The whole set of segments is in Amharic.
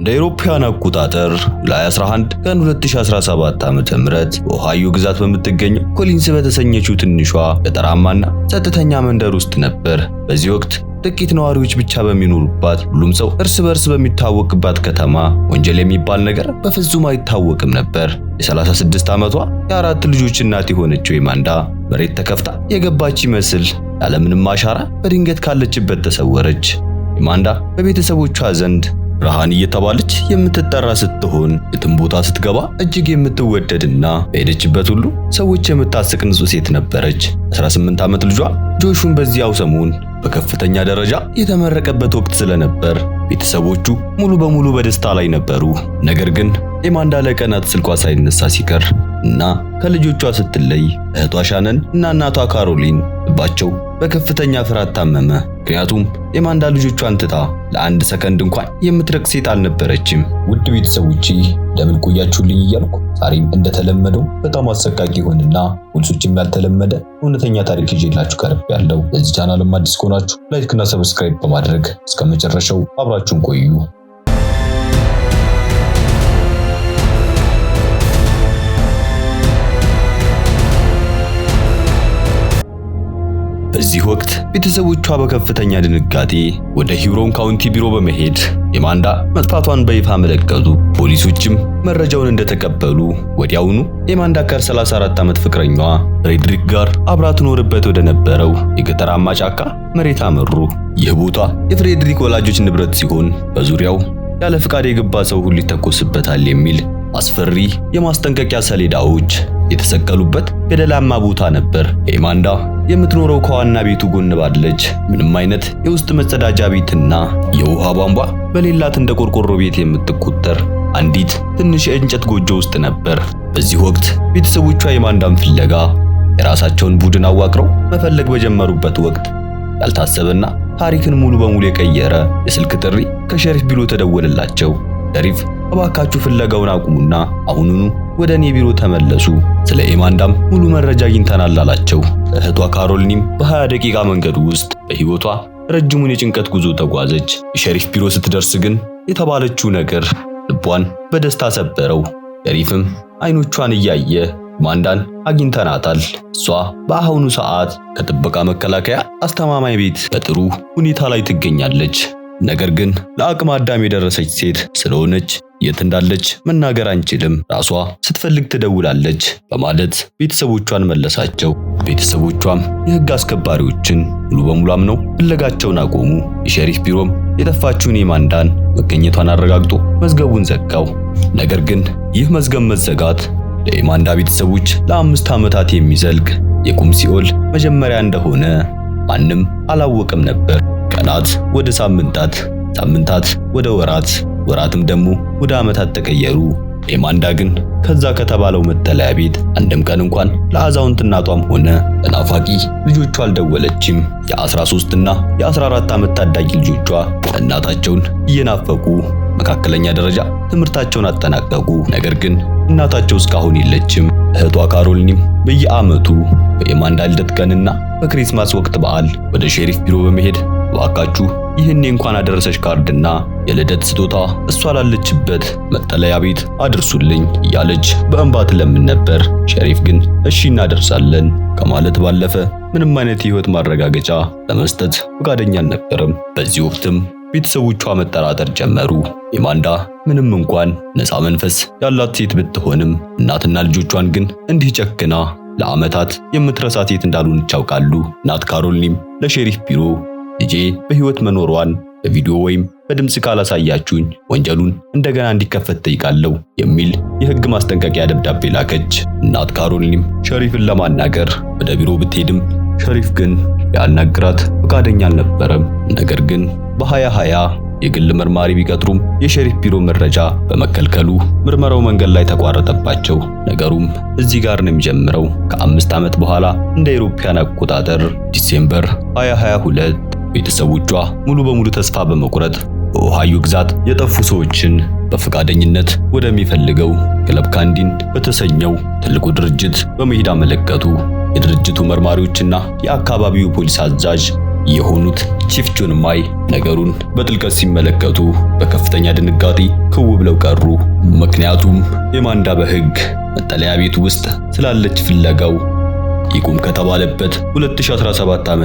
እንደ አውሮፓውያን አቆጣጠር July 11 ቀን 2017 ዓ.ም በኦሃዮ ግዛት በምትገኘው ኮሊንስ በተሰኘችው ትንሿ ገጠራማና ጸጥተኛ መንደር ውስጥ ነበር። በዚህ ወቅት ጥቂት ነዋሪዎች ብቻ በሚኖሩባት፣ ሁሉም ሰው እርስ በርስ በሚታወቅባት ከተማ ወንጀል የሚባል ነገር በፍጹም አይታወቅም ነበር። የ36 ዓመቷ የአራት ልጆች እናት የሆነችው ኤማንዳ መሬት ተከፍታ የገባች ይመስል ያለምንም አሻራ በድንገት ካለችበት ተሰወረች። ኤማንዳ በቤተሰቦቿ ዘንድ ብርሃን እየተባለች የምትጠራ ስትሆን የትም ቦታ ስትገባ እጅግ የምትወደድና በሄደችበት ሁሉ ሰዎች የምታስቅ ንጹህ ሴት ነበረች። 18 ዓመት ልጇ ጆሹን በዚያው ሰሞን በከፍተኛ ደረጃ የተመረቀበት ወቅት ስለነበር ቤተሰቦቹ ሙሉ በሙሉ በደስታ ላይ ነበሩ። ነገር ግን ኤማንዳ ለቀናት ስልኳ ሳይነሳ ሲቀር እና ከልጆቿ ስትለይ እህቷ ሻነን እና እናቷ ካሮሊን ልባቸው በከፍተኛ ፍርሃት ታመመ። ምክንያቱም ኤማንዳ ልጆቿን ትታ ለአንድ ሰከንድ እንኳን የምትርቅ ሴት አልነበረችም። ውድ ቤተሰቦቼ እንደምን ቆያችሁልኝ እያልኩ ዛሬም እንደተለመደው በጣም አሰቃቂ የሆነና ፖሊሶችም ያልተለመደ እውነተኛ ታሪክ ይዤላችሁ ቀርቤያለሁ። ለዚህ ቻናልም አዲስ ከሆናችሁ like እና subscribe በማድረግ እስከ መጨረሻው አብራችሁን ቆዩ። በዚህ ወቅት ቤተሰቦቿ በከፍተኛ ድንጋጤ ወደ ሂውሮን ካውንቲ ቢሮ በመሄድ ኤማንዳ መጥፋቷን በይፋ አመለከቱ። ፖሊሶችም መረጃውን እንደተቀበሉ ወዲያውኑ ኤማንዳ ከ34 ዓመት ፍቅረኛዋ ፍሬድሪክ ጋር አብራ ትኖርበት ወደ ነበረው የገጠራማ ጫካ መሬት አመሩ። ይህ ቦታ የፍሬድሪክ ወላጆች ንብረት ሲሆን በዙሪያው ያለ ፍቃድ የገባ ሰው ሁሉ ይተኮስበታል የሚል አስፈሪ የማስጠንቀቂያ ሰሌዳዎች የተሰቀሉበት ገደላማ ቦታ ነበር። ኤማንዳ የምትኖረው ከዋና ቤቱ ጎን ባለች ምንም አይነት የውስጥ መጸዳጃ ቤትና የውሃ ቧንቧ በሌላት እንደ ቆርቆሮ ቤት የምትቆጠር አንዲት ትንሽ የእንጨት ጎጆ ውስጥ ነበር። በዚህ ወቅት ቤተሰቦቿ ኤማንዳን ፍለጋ የራሳቸውን ቡድን አዋቅረው መፈለግ በጀመሩበት ወቅት ያልታሰበና ታሪክን ሙሉ በሙሉ የቀየረ የስልክ ጥሪ ከሸሪፍ ቢሮ ተደወለላቸው። ሸሪፍ እባካችሁ ፍለጋውን አቁሙና አሁኑኑ ወደ እኔ ቢሮ ተመለሱ፣ ስለ ኤማንዳም ሙሉ መረጃ አግኝተናል አላቸው። እህቷ ካሮሊንም በ20 ደቂቃ መንገድ ውስጥ በህይወቷ ረጅሙን የጭንቀት ጉዞ ተጓዘች። የሸሪፍ ቢሮ ስትደርስ ግን የተባለችው ነገር ልቧን በደስታ ሰበረው። ሸሪፍም አይኖቿን እያየ ኤማንዳን አግኝተናታል፣ እሷ በአሁኑ ሰዓት ከጥበቃ መከላከያ አስተማማኝ ቤት በጥሩ ሁኔታ ላይ ትገኛለች። ነገር ግን ለአቅመ አዳም የደረሰች ሴት ስለሆነች የት እንዳለች መናገር አንችልም፣ ራሷ ስትፈልግ ትደውላለች በማለት ቤተሰቦቿን መለሳቸው። ቤተሰቦቿም የህግ አስከባሪዎችን ሙሉ በሙሉ አምነው ፍለጋቸውን አቆሙ። የሸሪፍ ቢሮም የጠፋችውን ኤማንዳን መገኘቷን አረጋግጦ መዝገቡን ዘጋው። ነገር ግን ይህ መዝገብ መዘጋት ለኤማንዳ ቤተሰቦች ለ5 ዓመታት የሚዘልቅ የቁም ሲኦል መጀመሪያ እንደሆነ ማንም አላወቀም ነበር። ቀናት ወደ ሳምንታት፣ ሳምንታት ወደ ወራት፣ ወራትም ደግሞ ወደ ዓመታት ተቀየሩ። ኤማንዳ ግን ከዛ ከተባለው መጠለያ ቤት አንድም ቀን እንኳን ለአዛውንት እናቷም ሆነ ለናፋቂ ልጆቿ አልደወለችም። የ13 እና የ14 ዓመት ታዳጊ ልጆቿ እናታቸውን እየናፈቁ መካከለኛ ደረጃ ትምህርታቸውን አጠናቀቁ። ነገር ግን እናታቸው እስካሁን የለችም። እህቷ ካሮሊንም በየዓመቱ በኤማንዳ ልደት ቀንና በ Christmas ወቅት በዓል ወደ ሼሪፍ ቢሮ በመሄድ እባካችሁ ይህን እንኳን አደረሰሽ ካርድና የልደት ስጦታ እሷ ላለችበት መጠለያ ቤት አድርሱልኝ እያለች በእንባ ትለምን ነበር። ሸሪፍ ግን እሺ እናደርሳለን ከማለት ባለፈ ምንም አይነት የህይወት ማረጋገጫ ለመስጠት ፈቃደኛ አልነበረም። በዚህ ወቅትም ቤተሰቦቿ መጠራጠር ጀመሩ። ኤማንዳ ምንም እንኳን ነፃ መንፈስ ያላት ሴት ብትሆንም እናትና ልጆቿን ግን እንዲህ ጨክና ለዓመታት የምትረሳ ሴት እንዳልሆነች ያውቃሉ። እናት ካሮሊንም ለሼሪፍ ቢሮ ልጄ በህይወት መኖሯን በቪዲዮ ወይም በድምጽ ካላሳያችሁኝ ወንጀሉን እንደገና እንዲከፈት ጠይቃለሁ የሚል የህግ ማስጠንቀቂያ ደብዳቤ ላከች። እናት ካሮሊንም ሸሪፍን ለማናገር ወደ ቢሮ ብትሄድም ሸሪፍ ግን ሊያናግራት ፈቃደኛ አልነበረም። ነገር ግን በ2020 የግል መርማሪ ቢቀጥሩም የሸሪፍ ቢሮ መረጃ በመከልከሉ ምርመራው መንገድ ላይ ተቋረጠባቸው። ነገሩም እዚህ ጋር ነው የሚጀምረው። ከ5 ዓመት በኋላ እንደ አውሮፓውያን አቆጣጠር December 2022 ቤተሰቦቿ ሙሉ በሙሉ ተስፋ በመቁረጥ በኦሃዮ ግዛት የጠፉ ሰዎችን በፈቃደኝነት ወደሚፈልገው ክለብ ካንዲን በተሰኘው ትልቁ ድርጅት በመሄድ አመለከቱ። የድርጅቱ መርማሪዎችና የአካባቢው ፖሊስ አዛዥ የሆኑት Chief ጆን ማይ ነገሩን በጥልቀት ሲመለከቱ በከፍተኛ ድንጋጤ ክው ብለው ቀሩ። ምክንያቱም ኤማንዳ በሕግ መጠለያ ቤት ውስጥ ስላለች ፍለጋው ይቁም ከተባለበት 2017 ዓ.ም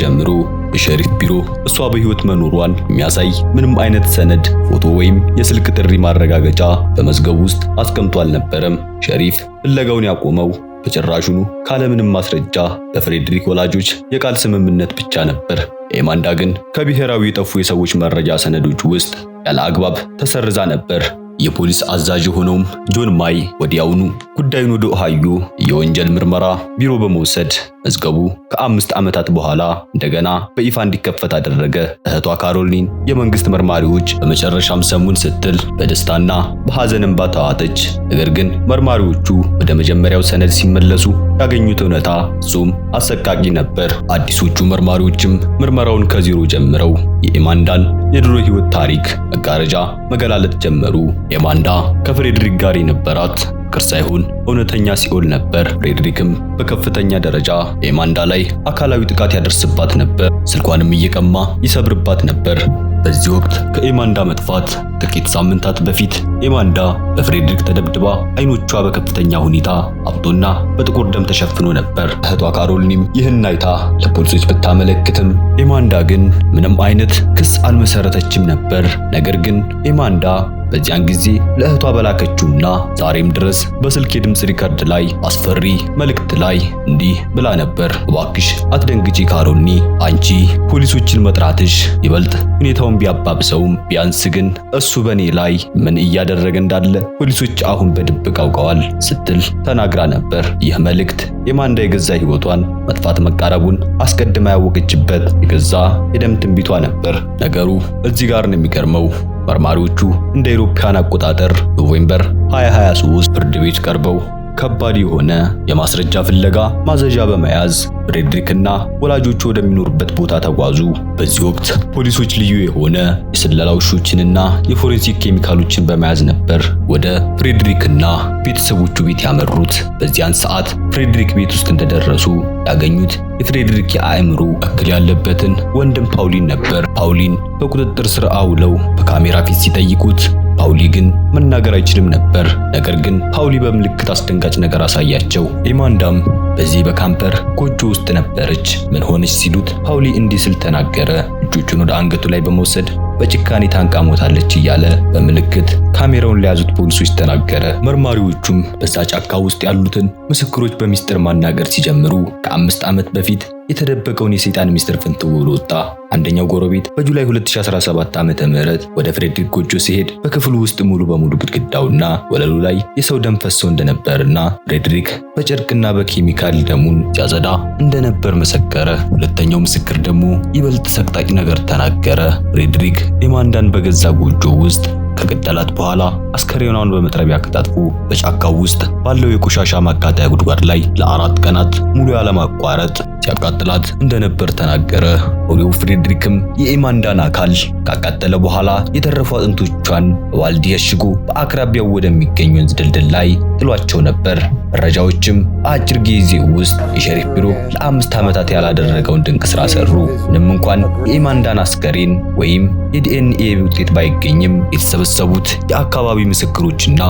ጀምሮ የሸሪፍ ቢሮ እሷ በሕይወት መኖሯን የሚያሳይ ምንም አይነት ሰነድ፣ ፎቶ ወይም የስልክ ጥሪ ማረጋገጫ በመዝገቡ ውስጥ አስቀምጦ አልነበረም። ሸሪፍ ፍለጋውን ያቆመው በጭራሹኑ ካለምንም ማስረጃ በፍሬድሪክ ወላጆች የቃል ስምምነት ብቻ ነበር። ኤማንዳ ግን ከብሔራዊ የጠፉ የሰዎች መረጃ ሰነዶች ውስጥ ያለ አግባብ ተሰርዛ ነበር። የፖሊስ አዛዥ የሆነውም ጆን ማይ ወዲያውኑ ጉዳዩን ወደ ኦሃዮ የወንጀል ምርመራ ቢሮ በመውሰድ መዝገቡ ከ5 ዓመታት በኋላ እንደገና በይፋ እንዲከፈት አደረገ። እህቷ ካሮሊን የመንግስት መርማሪዎች በመጨረሻም ሰሙን ስትል በደስታና በሐዘን እንባ ተዋጠች። ነገር ግን መርማሪዎቹ ወደ መጀመሪያው ሰነድ ሲመለሱ ያገኙት እውነታ ፍጹም አሰቃቂ ነበር። አዲሶቹ መርማሪዎችም ምርመራውን ከዜሮ ጀምረው የኤማንዳን የድሮ ህይወት ታሪክ መጋረጃ መገላለጥ ጀመሩ። ኤማንዳ ከፍሬድሪክ ጋር የነበራት ፍቅር ሳይሆን እውነተኛ ሲኦል ነበር። ፍሬድሪክም በከፍተኛ ደረጃ ኤማንዳ ላይ አካላዊ ጥቃት ያደርስባት ነበር። ስልኳንም እየቀማ ይሰብርባት ነበር። በዚህ ወቅት ከኤማንዳ መጥፋት ጥቂት ሳምንታት በፊት ኤማንዳ በፍሬድሪክ ተደብድባ አይኖቿ በከፍተኛ ሁኔታ አብጦና በጥቁር ደም ተሸፍኖ ነበር። እህቷ ካሮሊንም ይህን አይታ ለፖሊሶች ብታመለክትም ኤማንዳ ግን ምንም አይነት ክስ አልመሰረተችም ነበር። ነገር ግን ኤማንዳ በዚያን ጊዜ ለእህቷ በላከችውና ዛሬም ድረስ በስልክ የድምፅ record ላይ አስፈሪ መልእክት ላይ እንዲህ ብላ ነበር። "እባክሽ አትደንግጪ ካሮልኒ፣ አንቺ ፖሊሶችን መጥራትሽ ይበልጥ ሁኔታውን ቢያባብሰውም ቢያንስ ግን እሱ በእኔ ላይ ምን እያደረገ እንዳለ ፖሊሶች አሁን በድብቅ አውቀዋል" ስትል ተናግራ ነበር። ይህ መልእክት ኤማንዳ የገዛ ሕይወቷን መጥፋት መቃረቡን አስቀድማ ያወቀችበት የገዛ የደም ትንቢቷ ነበር። ነገሩ እዚህ ጋር ነው የሚገርመው። መርማሪዎቹ እንደ አውሮፓውያን አቆጣጠር November 2023 ፍርድ ቤት ቀርበው ከባድ የሆነ የማስረጃ ፍለጋ ማዘዣ በመያዝ ፍሬድሪክና ወላጆቹ ወደሚኖሩበት ቦታ ተጓዙ። በዚህ ወቅት ፖሊሶች ልዩ የሆነ የስለላ ውሾችንና የ forensic ኬሚካሎችን በመያዝ ነበር ወደ ፍሬድሪክና ቤተሰቦቹ ቤት ያመሩት። በዚያን ሰዓት ፍሬድሪክ ቤት ውስጥ እንደደረሱ ያገኙት የፍሬድሪክ የአእምሮ እክል ያለበትን ወንድም ፓውሊን ነበር። ፓውሊን በቁጥጥር ስር አውለው በካሜራ ፊት ሲጠይቁት ፓውሊ ግን መናገር አይችልም ነበር። ነገር ግን ፓውሊ በምልክት አስደንጋጭ ነገር አሳያቸው። ኤማንዳም በዚህ በ camper ጎጆ ውስጥ ነበረች። ምን ሆነች ሲሉት ፓውሊ እንዲህ ሲል ተናገረ። እጆቹን ወደ አንገቱ ላይ በመውሰድ በጭካኔ ታንቃ ሞታለች እያለ በምልክት ካሜራውን ለያዙት ፖሊሶች ተናገረ። መርማሪዎቹም በዛ ጫካ ውስጥ ያሉትን ምስክሮች በሚስጥር ማናገር ሲጀምሩ ከ5 ዓመት በፊት የተደበቀውን የሰይጣን ሚስጥር ፍንትው ብሎ ወጣ። አንደኛው ጎረቤት በ July 2017 ዓመተ ምህረት ወደ ፍሬድሪክ ጎጆ ሲሄድ በክፍሉ ውስጥ ሙሉ በሙሉ ግድግዳውና ወለሉ ላይ የሰው ደም ፈሶ እንደነበርና ፍሬድሪክ በጨርቅና በኬሚካል ደሙን ሲያጸዳ እንደነበር መሰከረ። ሁለተኛው ምስክር ደግሞ ይበልጥ ሰቅጣጭ ነገር ተናገረ። ፍሬድሪክ ኤማንዳን በገዛ ጎጆ ውስጥ ከገደላት በኋላ አስከሬኗን በመጥረቢያ ከታትፎ በጫካው ውስጥ ባለው የቆሻሻ ማቃጠያ ጉድጓድ ላይ ለ4 ቀናት ሙሉ ያለማቋረጥ ሲያቃጥላት እንደነበር ተናገረ። ወዲያው ፍሬድሪክም የኤማንዳን አካል ካቃጠለ በኋላ የተረፉ አጥንቶቿን በባልዲ አሽጎ በአቅራቢያው ወደሚገኝ ወንዝ ድልድል ላይ ጥሏቸው ነበር። መረጃዎችም በአጭር ጊዜ ውስጥ የሸሪፍ ቢሮ ለ5 ዓመታት ያላደረገውን ድንቅ ስራ ሰሩ። ምንም እንኳን የኤማንዳን አስከሬን ወይም የዲኤንኤ ውጤት ባይገኝም የተሰበሰቡት የአካባቢ ምስክሮችና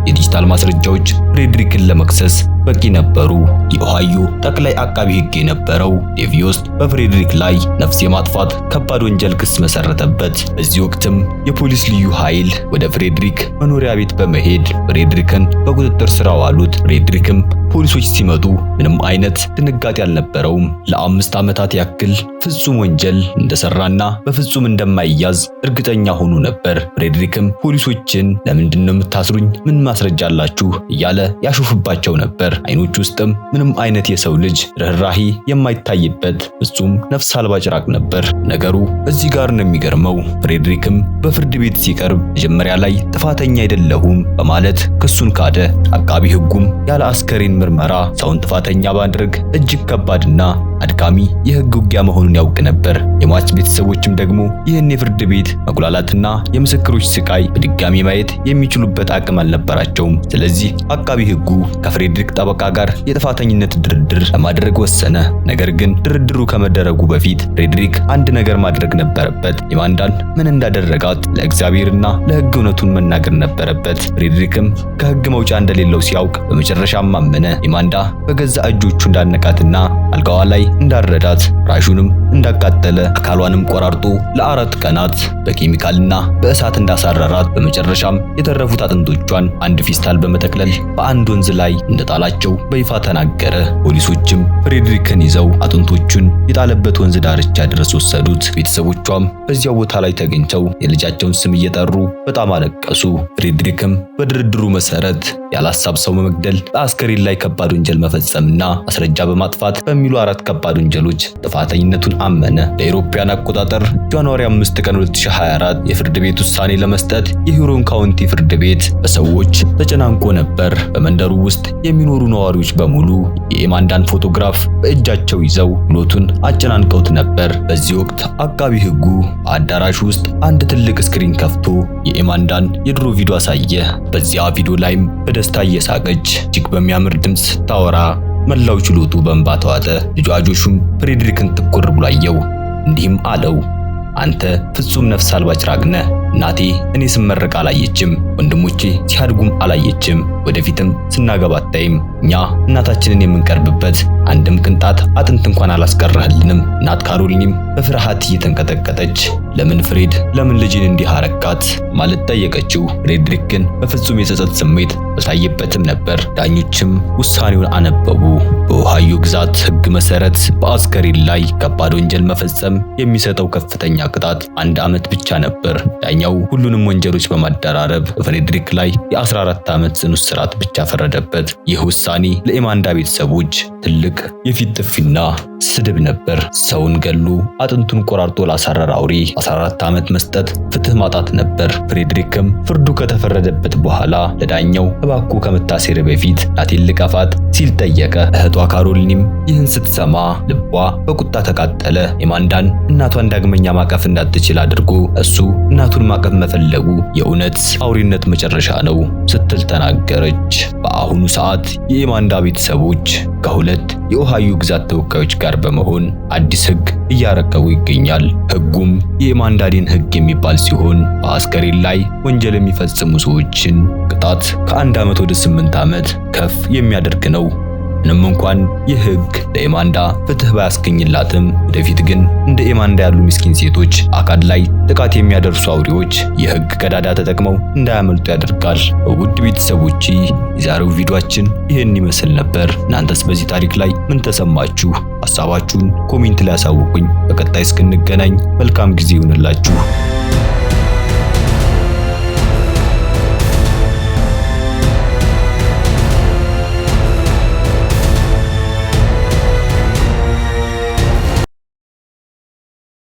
የዲጂታል ማስረጃዎች ፍሬድሪክን ለመክሰስ በቂ ነበሩ። የኦሃዮ ጠቅላይ አቃቢ ሕግ የነበረው ዴቪ ዮስት በፍሬድሪክ ላይ ነፍስ የማጥፋት ከባድ ወንጀል ክስ መሰረተበት። በዚህ ወቅትም የፖሊስ ልዩ ኃይል ወደ ፍሬድሪክ መኖሪያ ቤት በመሄድ ፍሬድሪክን በቁጥጥር ስር አዋሉት። ፍሬድሪክም ፖሊሶች ሲመጡ ምንም አይነት ድንጋጤ አልነበረውም። ለ5 ዓመታት ያክል ፍጹም ወንጀል እንደሰራና በፍጹም እንደማይያዝ እርግጠኛ ሆኖ ነበር። ፍሬድሪክም ፖሊሶችን "ለምንድን ነው የምታስሩኝ? ምን ማስረጃ አላችሁ?" እያለ ያሾፍባቸው ነበር። አይኖቹ ውስጥም ምንም አይነት የሰው ልጅ ርህራሄ የማይታይበት ፍጹም ነፍስ አልባ ጭራቅ ነበር። ነገሩ እዚህ ጋር ነው የሚገርመው። ፍሬድሪክም በፍርድ ቤት ሲቀርብ መጀመሪያ ላይ ጥፋተኛ አይደለሁም በማለት ክሱን ካደ። አቃቢ ሕጉም ያለ አስከሬን ምርመራ ሰውን ጥፋተኛ ማድረግ እጅግ ከባድና አድካሚ የህግ ውጊያ መሆኑን ያውቅ ነበር። የሟች ቤተሰቦችም ደግሞ ይህን የፍርድ ቤት መጉላላትና የምስክሮች ስቃይ በድጋሚ ማየት የሚችሉበት አቅም አልነበራቸውም። ስለዚህ አቃቢ ህጉ ከፍሬድሪክ ጠበቃ ጋር የጥፋተኝነት ድርድር ለማድረግ ወሰነ። ነገር ግን ድርድሩ ከመደረጉ በፊት ፍሬድሪክ አንድ ነገር ማድረግ ነበረበት። ኤማንዳን ምን እንዳደረጋት ለእግዚአብሔርና ለህግ እውነቱን መናገር ነበረበት። ፍሬድሪክም ከህግ መውጫ እንደሌለው ሲያውቅ በመጨረሻም አመነ። ኤማንዳ በገዛ እጆቹ እንዳነቃትና አልጋዋ ላይ እንዳረዳት፣ ፍራሹንም እንዳቃጠለ፣ አካሏንም ቆራርጦ ለ4 ቀናት በኬሚካልና በእሳት እንዳሳረራት፣ በመጨረሻም የተረፉት አጥንቶቿን አንድ ፊስታል በመጠቅለል በአንድ ወንዝ ላይ እንደጣላቸው በይፋ ተናገረ። ፖሊሶችም ፍሬድሪክን ይዘው አጥንቶቹን የጣለበት ወንዝ ዳርቻ ድረስ ወሰዱት። ቤተሰቦቿም በዚያው ቦታ ላይ ተገኝተው የልጃቸውን ስም እየጠሩ በጣም አለቀሱ። ፍሬድሪክም በድርድሩ መሰረት ያላሳብ ሰው መግደል፣ በአስከሬን ላይ ከባድ ወንጀል መፈጸምና ማስረጃ በማጥፋት በሚሉ 4 ከባድ ወንጀሎች ጥፋተኝነቱን አመነ። ለአውሮፓውያን አቆጣጠር January 5 ቀን 2024 የፍርድ ቤት ውሳኔ ለመስጠት የሂውሮን ካውንቲ ፍርድ ቤት በሰዎች ተጨናንቆ ነበር። በመንደሩ ውስጥ የሚኖሩ ነዋሪዎች በሙሉ የኤማንዳን ፎቶግራፍ በእጃቸው ይዘው ችሎቱን አጨናንቀውት ነበር። በዚህ ወቅት አቃቢ ህጉ በአዳራሹ ውስጥ አንድ ትልቅ screen ከፍቶ የኤማንዳን የድሮ ቪዲዮ አሳየ። በዚያ ቪዲዮ ላይም በደስታ እየሳቀች እጅግ በሚያምር ድምፅ ስታወራ መላው ችሎቱ በእንባ ተዋጠ። ልጇ ጆሹም ፍሬድሪክን ትኩር ብሎ አየው። እንዲህም አለው፣ አንተ ፍጹም ነፍስ አልባ ጭራቅ ነህ። እናቴ እኔ ስመረቅ አላየችም፣ ወንድሞቼ ሲያድጉም አላየችም፣ ወደፊትም ስናገባ አታይም። እኛ እናታችንን የምንቀርብበት አንድም ቅንጣት አጥንት እንኳን አላስቀረህልንም። እናት ካሮሊንም በፍርሃት እየተንቀጠቀጠች ለምን ፍሬድ፣ ለምን ልጅን እንዲህ አረካት ማለት ጠየቀችው። ፍሬድሪክ ግን በፍጹም የጸጸት ስሜት አልታየበትም ነበር። ዳኞችም ውሳኔውን አነበቡ። በኦሃዮ ግዛት ሕግ መሰረት በአስከሬን ላይ ከባድ ወንጀል መፈጸም የሚሰጠው ከፍተኛ ቅጣት 1 ዓመት ብቻ ነበር። ዳኛው ሁሉንም ወንጀሎች በማደራረብ በፍሬድሪክ ላይ የ14 ዓመት ጽኑ እስራት ብቻ ፈረደበት። ይህ ውሳኔ ለኤማንዳ ቤተሰቦች ትልቅ የፊት ጥፊና ስድብ ነበር። ሰውን ገሎ አጥንቱን ቆራርጦ ላሳረረ አውሬ 14 ዓመት መስጠት ፍትህ ማጣት ነበር። ፍሬድሪክም ፍርዱ ከተፈረደበት በኋላ ለዳኛው እባክዎ ከመታሰሬ በፊት እናቴን ልቀፋት ሲል ጠየቀ። እህቷ ካሮሊንም ይህን ስትሰማ ልቧ በቁጣ ተቃጠለ። ኤማንዳን እናቷን ዳግመኛ ማቀፍ እንዳትችል አድርጎ እሱ እናቱን ማቀፍ መፈለጉ የእውነት አውሬነት መጨረሻ ነው ስትል ተናገረች። በአሁኑ ሰዓት የኤማንዳ ቤተሰቦች ከሁለት የኦሃዮ ግዛት ተወካዮች ጋር በመሆን አዲስ ህግ እያረቀቁ ይገኛል። ህጉም የኤማንዳ ዴን ህግ የሚባል ሲሆን በአስከሬን ላይ ወንጀል የሚፈጽሙ ሰዎችን ቅጣት ከ1 ዓመት ወደ 8 ዓመት ከፍ የሚያደርግ ነው። ምንም እንኳን ይህ ህግ ለኤማንዳ ፍትህ ባያስገኝላትም ወደፊት ግን እንደ ኤማንዳ ያሉ ምስኪን ሴቶች አካል ላይ ጥቃት የሚያደርሱ አውሬዎች የህግ ቀዳዳ ተጠቅመው እንዳያመልጡ ያደርጋል። ውድ ቤተሰቦቼ የዛሬው ቪዲዮአችን ይህን ይመስል ነበር። እናንተስ በዚህ ታሪክ ላይ ምን ተሰማችሁ? ሐሳባችሁን comment ላይ አሳውቁኝ። በቀጣይ እስክንገናኝ መልካም ጊዜ ይሁንላችሁ።